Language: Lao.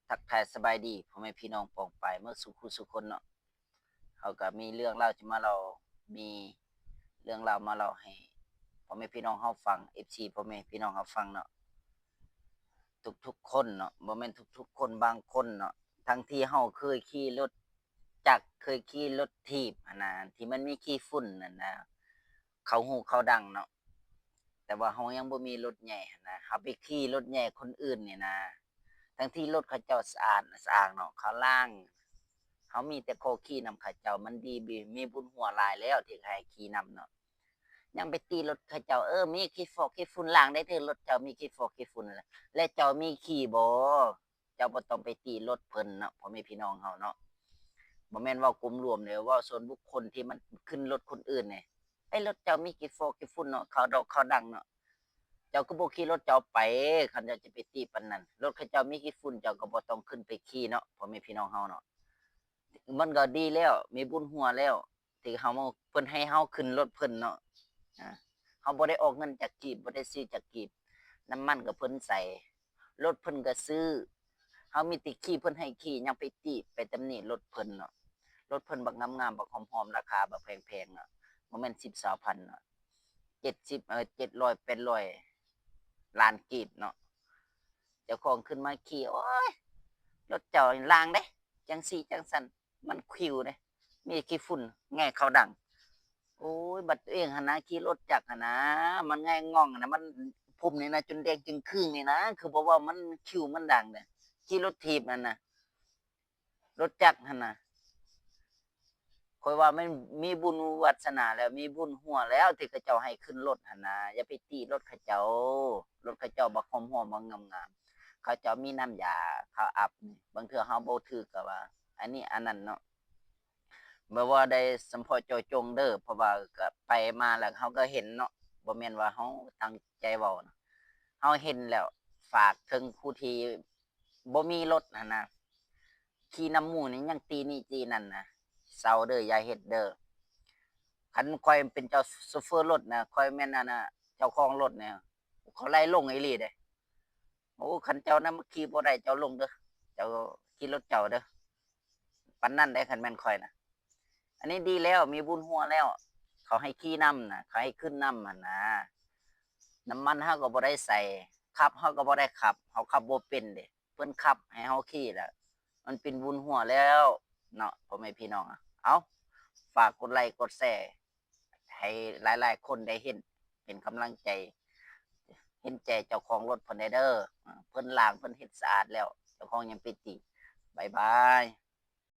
ທັກທາຍສະບາຍດີພໍ່ແມ່ພີ່ນ້ອງປ້ອງປາຍໝົດສູ່ຄູ່ສູ່ຄົນເນາະ. ເຮົາກໍມີເລື່ອງລາວຈະມາເລົ່າ ມີເລື່ອງລາວມາເລົ່າໃຫ້ພໍ່ແມ່ພີ່ນ້ອງເຮົາຟັງ ເອັຟຊີ ພໍ່ແມ່ພີ່ນ້ອງເຮົາຟັງເນາະ. ທຸກໆຄົນເນາະ ບໍ່ແມ່ນທຸກໆຄົນ ບາງຄົນເນາະ ທັງທີ່ເຮົາເຄີຍຂີ່ລົດຈັກ ເຄີຍຂີ່ລົດຖີບຫັ້ນນະ ທີ່ມັນມີຂີ້ຝຸ່ນຫັ້ນນະ ເຂົາຮູ້ເຂົາດັງເນາະ ແຕ່ວ່າເຮົາຍັງບໍ່ມີລົດໃຫຍ່ຫັ້ນນະ ເຮົາໄປຂີ່ລົດໃຫຍ່ຄົນອື່ນນີ້ນະ ທັງທີ່ລົດເຂົາເຈົ້າສະອາດສະອ້າງເນາະ ເຂົາລ້າງ ເຮົາມີແຕ່ຂໍຂີ່ນຳເຂົາເຈົ້າ ມັນດີ ມີບຸນຫົວຫຼາຍແລ້ວທີ່ໃຫ້ຂີ່ນຳເນາະ. ຍັງໄປຕິລົດເຂົາເຈົ້າ ເອີ ມີຂີ້ຟອກຂີ້ຝຸ່ນ ລ້າງໄດ້ເທີ ລົດເຈົ້າມີຂີ້ຟອກຂີ້ຝຸ່ນ ແລະເຈົ້າມີຂີ້ບໍ່? ເຈົ້າບໍ່ຕ້ອງໄປຕິລົດເພິ່ນເນາະ ພໍ່ແມ່ພີ່ນ້ອງເຮົາເນາະ. ບໍ່ແມ່ນເວົ້າກົມລວມເດີ ເວົ້າສ່ວນບຸກຄົນທີ່ມັນຂຶ້ນລົດຄົນອື່ນນີ້ ເອີ ລົດເຈົ້າມີຂີ້ຟອກຂີ້ຝຸ່ນເນາະ ເຂົາດອກເຂົາດັງເນາະ ເຈົ້າກໍບໍ່ຂີ່ລົດເຈົ້າໄປ ຄັນເຈົ້າຈະໄປຕິປານນັ້ນ. ລົດເຂົາເຈົ້າມີຂີ້ຝຸ່ນ ເຈົ້າກໍບໍ່ຕ້ອງຂຶ້ນໄປຂີ່ເນາະ ພໍ່ແມ່ພີ່ນ້ອງເຮົາເນາະ. ມັນກໍດີແລ້ວ ມີບຸນຫົວແລ້ວ ທີ່ເຮົາ ເພິ່ນໃຫ້ເຮົາຂຶ້ນລົດເພິ່ນເນາະ ອາ ເຮົາບໍ່ໄດ້ອອກເງິນຈັກກີບ ບໍ່ໄດ້ຊື້ຈັກກີບ ນ້ຳມັນກໍເພິ່ນໃສ່ ລົດເພິ່ນກໍຊື້ ເຮົາມີແຕ່ຂີ່ ເພິ່ນໃຫ້ຂີ່ ຍັງໄປຕິໄປຕຳໜິລົດເພິ່ນເນາະ. ລົດເພິ່ນບັກງາມໆ ບັກຫອມໆ ລາຄາບັກແພງໆເນາະ ບໍ່ແມ່ນສິບຊາວພັນເນາະ ເຈັດສິບ ເອີ ເຈັດຮ້ອຍແປດຮ້ອຍລ້ານກີບເນາະ. ເຈົ້າຂອງຂຶ້ນມາຂີ່ ໂອ້ຍ ລົດເຈົ້າລ້າງເດ້ ຈັ່ງຊີ້ຈັ່ງຊັ້ນ ມັນຂິວເດ້ ມີຂີ້ຝຸ່ນ ແງ່ເຂົາດັງ. ໂອ້ຍ ບັດຕົວເອງຫັ້ນນະ ຂີ່ລົດຈັກຫັ້ນນະ ມັນງ່າຍງ່ອງຫັ້ນນະ ມັນພຸ່ມນີ້ນະ ຈົນແດງຈຶ່ງຄຶ່ງນີ້ນະ ຄືບໍ່ເວົ້າ ມັນຂິວມັນດັງເດ້ ຂີ່ລົດຖີບຫັ້ນນະ ລົດຈັກຫັ້ນນະ. ຂ້ອຍວ່າແມ່ນມີບຸນວາສະໜາແລ້ວ ມີບຸນຫົວແລ້ວ ທີ່ເຂົາເຈົ້າໃຫ້ຂຶ້ນລົດຫັ້ນນະ ຢ່າໄປຕິລົດເຂົາເຈົ້າ ລົດເຂົາເຈົ້າບັກຫອມໆ ບັກງາມໆ ເຂົາເຈົ້າມີນ້ຳຢາ ເຂົາອັບ ບາງເທື່ອເຮົາບໍ່ຖືກກໍວ່າ ອັນນີ້ອັນນັ້ນເນາະ ບໍ່ວ່າໄດ້ສຳເພາະເຈາະຈົງເດີ ເພາະວ່າກໍໄປມາແລ້ວເຮົາກໍເຫັນເນາະ ບໍ່ແມ່ນວ່າເຮົາຕັ້ງໃຈເວົ້ານະ ເຮົາເຫັນແລ້ວ. ຝາກເຖິງຜູ້ທີ່ບໍ່ມີລົດຫັ້ນນະ ຂີ່ນຳໝູ່ນີ້ຍັງຕິນີ້ຕິນັ້ນນະ ເຊົາເດີ ຢ່າເຮັດເດີ. ຄັນຂ້ອຍເປັນເຈົ້າໂຊເຟີລົດນະ ຂ້ອຍແມ່ນອັນນະ ເຈົ້າຂອງລົດນີ້ ຂ້ອຍໄລ່ລົງອີ່ຫຼີເດ້. ໂອ້ ຄັນເຈົ້ານຳຂີ່ບໍ່ໄດ້ ເຈົ້າລົງເດີ ເຈົ້າຂີ່ລົດເຈົ້າເດີ ປານນັ້ນເດ້ ຄັນແມ່ນຂ້ອຍນະ. ອັນນີ້ດີແລ້ວ ມີບຸນຫົວແລ້ວ ເຂົາໃຫ້ຂີ່ນຳນະ ເຂົາໃຫ້ຂຶ້ນນຳຫັ້ນນະ ນ້ຳມັນເຮົາກໍບໍ່ໄດ້ໃສ່ ຂັບເຮົາກໍບໍ່ໄດ້ຂັບ ເຮົາຂັບບໍ່ເປັນເດ້ ເພິ່ນຂັບໃຫ້ເຮົາຂີ່ລະ ມັນເປັນບຸນຫົວແລ້ວເນາະ ພໍ່ແມ່ພີ່ນ້ອງ. ເອົາ ຝາກກົດໄລກົດແຊ ໃຫ້ຫຼາຍໆຄົນໄດ້ເຫັນ ເປັນກຳລັງໃຈ ເຫັນໃຈເຈົ້າຂອງລົດເພິ່ນແດ່ເດີ ເພິ່ນລ້າງ ເພິ່ນເຮັດສະອາດແລ້ວ ເຈົ້າຂອງຍັງໄປຕິ. ບາຍບາຍ.